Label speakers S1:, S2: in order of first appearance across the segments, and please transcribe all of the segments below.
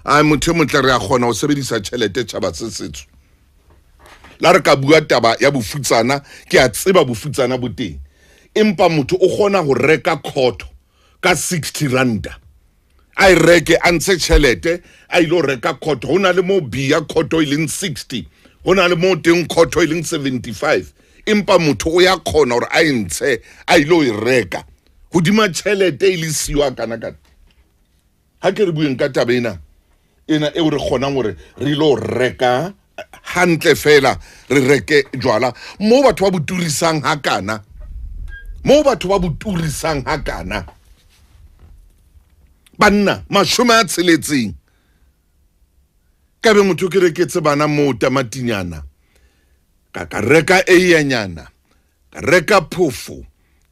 S1: A motho motle re a kgona ho sebedisa tjhelete tjhaba se setso. La re ka bua taba ya bofutsana, ke a tseba bofutsana bo teng. Empa motho o kgona ho reka khotho ka 60 ranta. A e reke a ntshe tjhelete a ile ho reka khotho. Ho na le moo bia khotho e leng 60, ho na le moo teng khotho e leng 75. Empa motho o ya kgona hore a e ntshe a ile ho e reka hodima tjhelete e le siwa kana kana. Ha ke re bueng ka taba ena ena eo re kgonang hore re ile ho reka hantle fela, re reke jwala moo batho ba boturisang hakana, moo batho ba boturisang hakana. Banna 60 ka be motho ke reketse bana moo tamatinyana, ka reka eyenyana, ka reka phofo,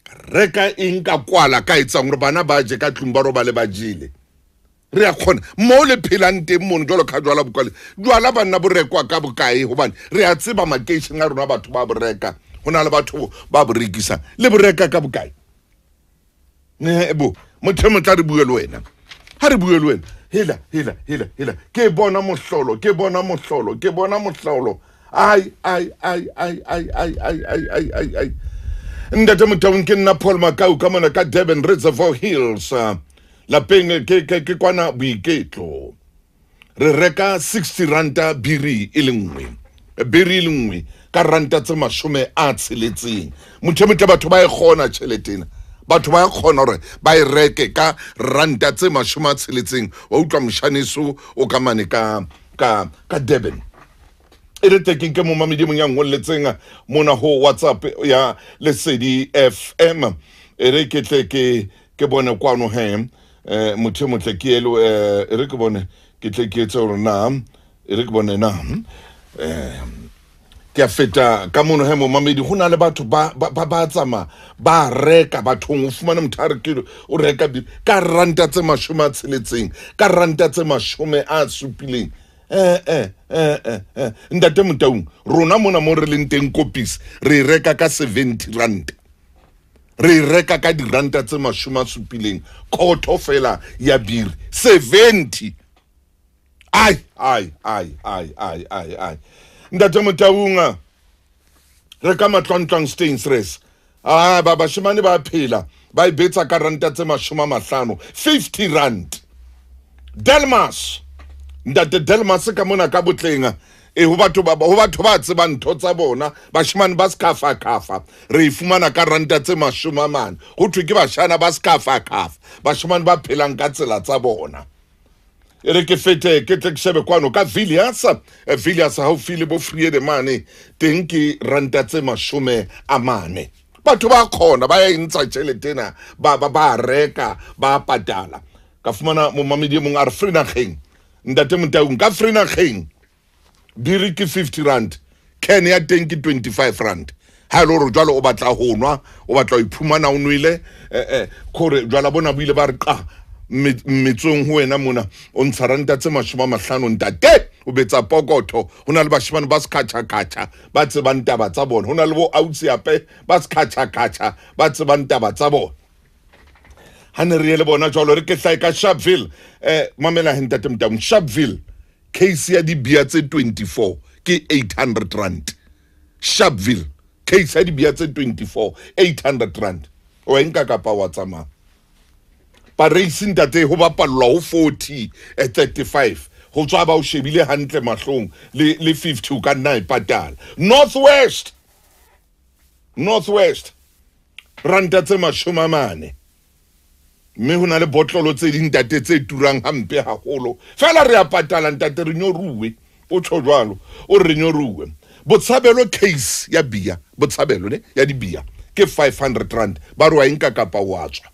S1: ka reka eng, ka kwala, ka etsang hore bana ba je ka tlung ba robale ba jele. Re a kgona mo le phelang teng mono jwalo ka jwala bokwale. Jwala banna bo rekwa ka bokae? Hobane re a tseba makeisheneng a rona batho ba bo reka, ho na le batho ba bo rekisang. Le bo reka ka bokae? Bo motho e motla re bue le wena, ha re bue le wena. Hela hela hela hela, ke bona mohlolo, ke bona mohlolo, ke bona mohlolo. Ai ai ai ai ai ai ai ai ai ai ai. Ntate Motaung, ke nna Paul Makau ka mona ka Durban Reservoir Hills. Lapeng ke kwana boiketlo. Re reka 60 ranta biri e le nngwe, biri e le nngwe ka ranta tse 60. Motho motle batho ba e kgona tjhelete ena, batho ba kgona hore ba e reke ka ranta tse 60. Wa utlwa moshaneso o ka mane ka ka ka Durban. E re tekeng ke momamedi mong ya ngolletseng mona ho WhatsApp ya Lesedi FM. E re ke tle ke bone kwano he motho motle ke elo, e re ke bone ke tle ke etse hore na, e re ke bone na ke a feta ka mono he momamedi. Ho na le batho ba ba tsamaya ba reka bathong, o fumane motho a re ke o reka ka ranta tse 60, ka ranta tse 70. Ntate Motaung, rona mona mo re leng teng kopis re reka ka 70 rand, re reka ka diranta tse 70, khotho fela ya biri 70. Ai ai ai ai ai ai ai. Ntate Motaung, re ka matlwantlwang Steynsrus. Ah, ba bashimane ba phela ba e betsa ka ranta tse 50, 50 rand. Delmas, ntate Delmas ka mona ka botleng, e ho batho ba tsebang ntho tsa bona, bashimane ba skafa kafa, re fumana ka ranta tse 40. Ho thwe ke bashana ba skafa kafa, bashimane ba phelang ka tsela tsa bona. E re ke fete ke tle ke shebe kwano ka Villiers, Villiers haufi le bo Friede mane teng ke ranta tse 40. Batho ba kgona ba e ntsha tjhelete ena, ba reka ba patala. Ka fumana momamedi e mong a re Freenageng, ntate Motaung, ka Freenageng biri ke 50 rand, can ya teng ke 25 rand. Ha ile hore jwale o batla ho nwa, o batla ho iphumana o nwele, kore jwala bona bo ile ba re qa mmetsong ho wena mona, o ntsha ranta tse 50 ntate, o betsa pokotho. Ho na le bashimane ba sekhatjha-khatjha ba tsebang taba tsa bona, ho na le bo autsiape ba sekhatjha-khatjha ba tsebang taba tsa bona. Ha ne re ye le bona jwalo, re ke hlae ka Sharpeville. Mamela he ntate Motaung, Sharpeville case ya dibia tse 24 ke 800 rand. Sharpeville case ya dibia tse 24, 800 rand. O e nka kapa wa tsamaya. Paris ntate ho bapallwa ho 40, 35, ho tswa ba o shebile hantle mahlong, le 50 o ka nna e patala. Northwest, Northwest ranta tse 40. Mme ho na le botlolo tse ding ntate tse turang hampe haholo. Fela re a patala ntate, re nyoruwe. O tjho jwalo, o re nyoruwe. Botshabelo case ya bia, botshabelo ne ya dibia ke 500 rand. Ba re wa nka kapa wa tswa.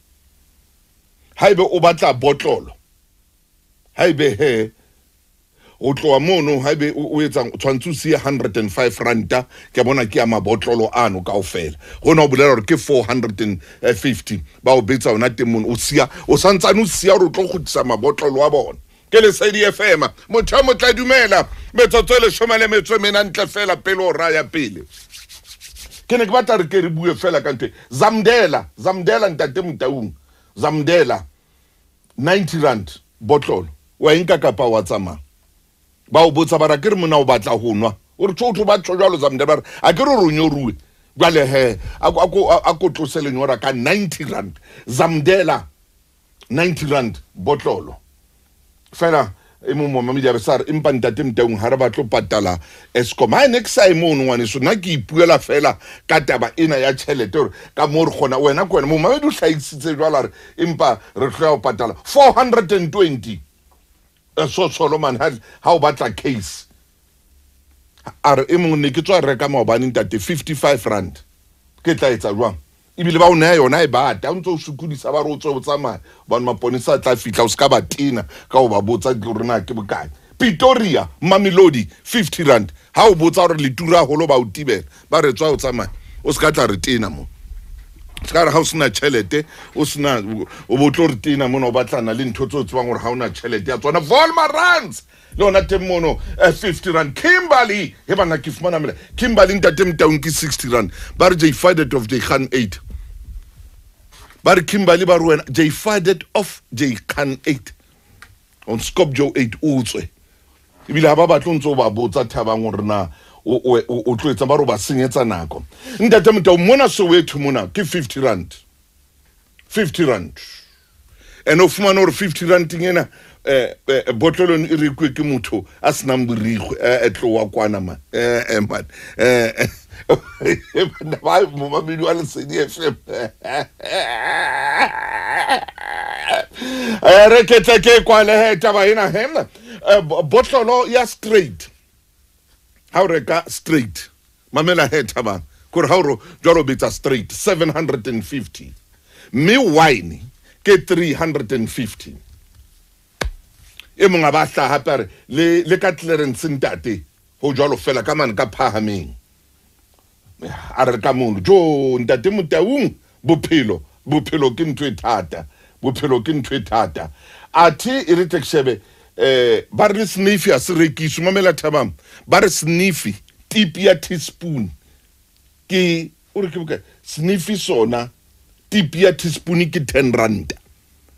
S1: Haebe o batla botlolo, haebe he o tloha mono, haebe o etsang o tshwantse o siye 105 ranta, ke bona ke ya mabotlolo ano kaofela. Hona o bolela hore ke 450 ba o betsa ona teng mono, o siya, o santsane o siya hore o tlo kgutlisa mabotlolo a bona. Ke Lesedi FM, motho a motla dumela, metsotso e 14 ntle fela pele o raya pele. Ke ne ke batla re ke re bue fela ka ntho e. Zamdela, Zamdela ntate Motaung, Zamdela 90 rand botlolo. Wa enka kapa wa tsamaya. Ba o botsa ba ra ke re mona o batla ho nwa. O re tjho ba tjho jwalo Zamdela ba re a ke re o nyoruwe. Jwale he a ko tlose lenyora ka 90 rand. Zamdela 90 rand botlolo. Fela e mong momamedi a re sa re empa ntate Motaung ha re batle ho patala Eskom. Ha ne ke sa e mono ngwaneso, nna ke ipuela fela ka taba ena ya tjhelete hore ka moo re kgona wena ke wena momamedi o hlahisitse jwalo a re empa re hloya ho patala 420. So Solomon ha o batla case. A re e mong ne ke tswa reka maobane ntate 55 rand. Ke tla etsa jwang? Ebile ba o neha yona e bata, o ntso o sokodisa ba re o tswe o tsamaya. Hobane maponesa a tla fihla o ska ba tena ka ho ba botsa hore na ke bokae. Pretoria Mamelodi 50 rand. Ha o botsa hore le tura haholo ba o tibela, ba re tswa o tsamaya. O ska tla re tena mo. Ska re ha o sena tjhelete, o sena o bo tlo re tena mona o batlana le ntho tseo tsebang hore ha ona tjhelete ya tsona. Volmarans le yona teng mono 50 rand. Kimberley he bana ke fumana mela. Kimberley ntate Motaung ke 60 rand. Ba re jy fired of jy gaan 8. Ba re Kimberley ba re wena jy fired of jy gaan 8. On skop jou 8 o tswe. Ebile ha ba batle o ntso ba botsa Thabang hore na o tlo etsa ba re ba senyetsa nako. Ntate Motaung mona Soweto mona ke 50 rand. 50 rand. And o fumana hore 50 rand ena botlolong e rekwe ke motho a senang borikgwe e tlowa kwana man. Man. Ba momamedi wa Lesedi FM. Re ke tle ke kwale he taba ena he. Botlolo ya straight. Ha o reka straight. Mamela he Thabang. Kore ha o jwalo betsa straight 750. Mme wine ke 350. E mong a ba hlaha hape a re le ka clearance ntate ho jwalo fela ka mane ka phahameng. A re ka mono jo ntate Motaung bophelo bophelo ke ntho e thata, bophelo ke ntho e thata. Athe e re tle ke shebe ba re sniffy a se rekiswe. Mamela Thabang, ba re sniffy tipi ya teaspoon ke o re ke bokae? Sniffy sona tipi ya teaspoon ke 10 rand.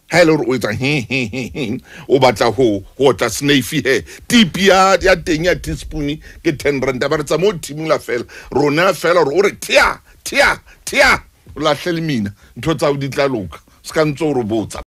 S1: Ha ele hore o etsa he he he he o batla ho otla sniffy he tipi ya teng ya teaspoon ke 10 rand. Ba re tsa mo thimula fela rona fela hore o re thea thea thea o lahle le mina ntho tsa o di tla loka se ka ntso o re botsa.